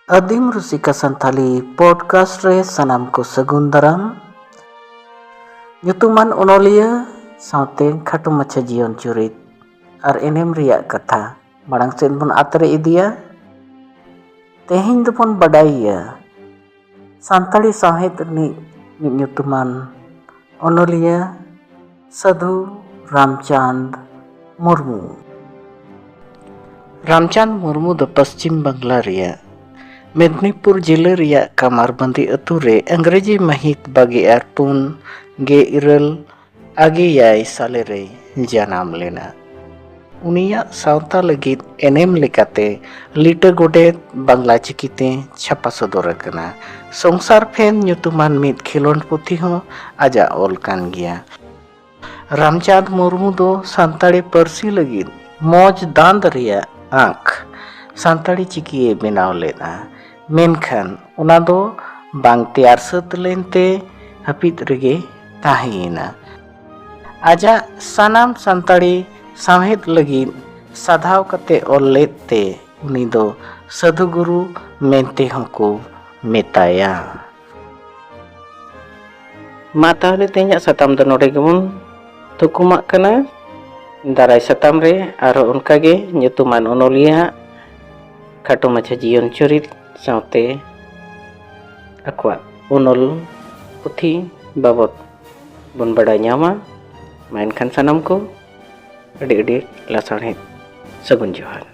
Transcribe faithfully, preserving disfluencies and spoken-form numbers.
ᱟᱹᱫᱤᱢ ᱨᱩᱥᱤᱠᱟ ᱥᱟᱱᱛᱷᱟᱞᱤ ᱯᱚᱰᱠᱟᱥᱴ ᱨᱮ ᱥᱟᱱᱟᱢ ᱠᱚ ᱥᱟᱹᱜᱩᱱ ᱫᱟᱨᱟᱢ᱾ ᱧᱩᱛᱩᱢᱟᱱ ᱚᱱᱚᱞᱤᱭᱟᱹ ᱥᱟᱶᱛᱮ ᱠᱷᱟᱴᱚ ᱢᱟᱪᱷᱟ ᱡᱤᱭᱚᱱ ᱪᱩᱨᱤᱛ ᱟᱨ ᱮᱱᱮᱢ ᱨᱮᱭᱟᱜ ᱠᱟᱛᱷᱟ ᱢᱟᱲᱟᱝ ᱥᱮᱫ ᱵᱚᱱ ᱟᱛᱨᱮ ᱤᱫᱤᱭᱟ᱾ ᱛᱮᱦᱮᱧ ᱫᱚᱵᱚᱱ ᱵᱟᱰᱟᱭᱮᱭᱟ ᱥᱟᱱᱛᱟᱲᱤ ᱥᱟᱶᱦᱮᱫ ᱨᱤᱱᱤᱡ ᱢᱤᱫ ᱧᱩᱛᱩᱢᱟᱱ ᱚᱱᱚᱞᱤᱭᱟᱹ ᱥᱟᱹᱫᱷᱩ ᱨᱟᱢᱪᱟᱸᱫᱽ ᱢᱩᱨᱢᱩ᱾ ᱨᱟᱢᱪᱟᱸᱫᱽ ᱢᱩᱨᱢᱩ ᱫᱚ ᱯᱚᱥᱪᱤᱢ ᱵᱟᱝᱞᱟ ᱨᱮᱭᱟᱜ ᱢᱮᱫᱽᱱᱤᱯᱩᱨ ᱡᱤᱞᱟᱹ ᱨᱮᱭᱟᱜ ᱠᱟᱢᱟᱨᱵᱟᱸᱫᱤ ᱟᱹᱛᱩ ᱨᱮ ᱤᱝᱨᱮᱡᱤ ᱢᱟᱹᱦᱤᱛ ᱵᱟᱜᱮ ᱟᱨ ᱯᱩᱱ ᱜᱮ ᱤᱨᱟᱹᱞ ᱟᱜᱮ ᱮᱭᱟᱭ ᱥᱟᱞᱮ ᱨᱮᱭ ᱡᱟᱱᱟᱢ ᱞᱮᱱᱟ᱾ ᱩᱱᱤᱭᱟᱜ ᱥᱟᱶᱛᱟ ᱞᱟᱹᱜᱤᱫ ᱮᱱᱮᱢ ᱞᱮᱠᱟᱛᱮ ᱞᱤᱴᱟᱹ ᱜᱚᱰᱮᱛ ᱵᱟᱝᱞᱟ ᱪᱤᱠᱤᱛᱮ ᱪᱷᱟᱯᱟ ᱥᱚᱫᱚᱨ ᱟᱠᱟᱱᱟ᱾ ᱥᱚᱝᱥᱟᱨ ᱯᱷᱮᱱ ᱧᱩᱛᱩᱢᱟᱱ ᱢᱤᱫ ᱠᱷᱮᱞᱳᱸᱰ ᱯᱩᱛᱷᱤ ᱦᱚᱸ ᱟᱡᱟᱜ ᱚᱞ ᱠᱟᱱ ᱜᱮᱭᱟ᱾ ᱨᱟᱢᱪᱟᱸᱫᱽ ᱢᱩᱨᱢᱩ ᱫᱚ ᱥᱟᱱᱛᱟᱲᱤ ᱯᱟᱹᱨᱥᱤ ᱞᱟᱹᱜᱤᱫ ᱢᱚᱡᱽ ᱫᱟᱸᱫ ᱨᱮᱭᱟᱜ ᱟᱸᱠ ᱥᱟᱱᱛᱟᱲᱤ ᱪᱤᱠᱤᱭᱮ ᱵᱮᱱᱟᱣ ᱞᱮᱫᱼᱟ, ᱢᱮᱱᱠᱷᱟᱱ ᱚᱱᱟ ᱫᱚ ᱵᱟᱝ ᱛᱮᱭᱟᱨ ᱥᱟᱹᱛ ᱞᱮᱱᱛᱮ ᱦᱟᱹᱯᱤᱫ ᱨᱮᱜᱮ ᱛᱟᱦᱮᱸᱭᱮᱱᱟ᱾ ᱟᱡᱟᱜ ᱥᱟᱱᱟᱢ ᱥᱟᱱᱛᱟᱲᱤ ᱥᱟᱶᱦᱮᱫ ᱞᱟᱹᱜᱤᱫ ᱥᱟᱫᱷᱟᱣ ᱠᱟᱛᱮ ᱚᱞ ᱞᱮᱫ ᱛᱮ ᱩᱱᱤ ᱫᱚ ᱥᱟᱹᱫᱷᱩ ᱜᱩᱨᱩ ᱢᱮᱱᱛᱮ ᱦᱚᱸᱠᱚ ᱢᱮᱛᱟᱭᱟ᱾ ᱢᱟ ᱛᱟᱦᱚᱞᱮ ᱛᱮᱦᱮᱧᱟᱜ ᱥᱟᱛᱟᱢ ᱫᱚ ᱱᱚᱰᱮ ᱜᱮᱵᱚᱱ ᱛᱷᱩᱠᱩᱢᱟᱜ ᱠᱟᱱᱟ᱾ ᱫᱟᱨᱟᱭ ᱥᱟᱛᱟᱢ ᱨᱮ ᱟᱨᱦᱚᱸ ᱚᱱᱠᱟᱜᱮ ᱧᱩᱛᱩᱢᱟᱱ ᱚᱱᱚᱞᱤᱭᱟᱹ ᱟᱜ ᱠᱷᱟᱴᱚ ᱢᱟᱪᱷᱟ ᱡᱤᱭᱚᱱ ᱪᱚᱨᱤᱛ ᱥᱟᱶᱛᱮ ᱟᱠᱚᱣᱟᱜ ᱚᱱᱚᱞ ᱯᱩᱛᱷᱤ ᱵᱟᱵᱚᱛ ᱵᱚᱱ ᱵᱟᱰᱟᱭ ᱧᱟᱢᱟ᱾ ᱢᱟ ᱮᱱᱠᱷᱟᱱ ᱥᱟᱱᱟᱢ ᱠᱚ ᱟᱹᱰᱤ ᱟᱹᱰᱤ ᱞᱟᱥᱟᱲᱦᱮᱫ ᱥᱟᱹᱜᱩᱱ ᱡᱚᱦᱟᱨ᱾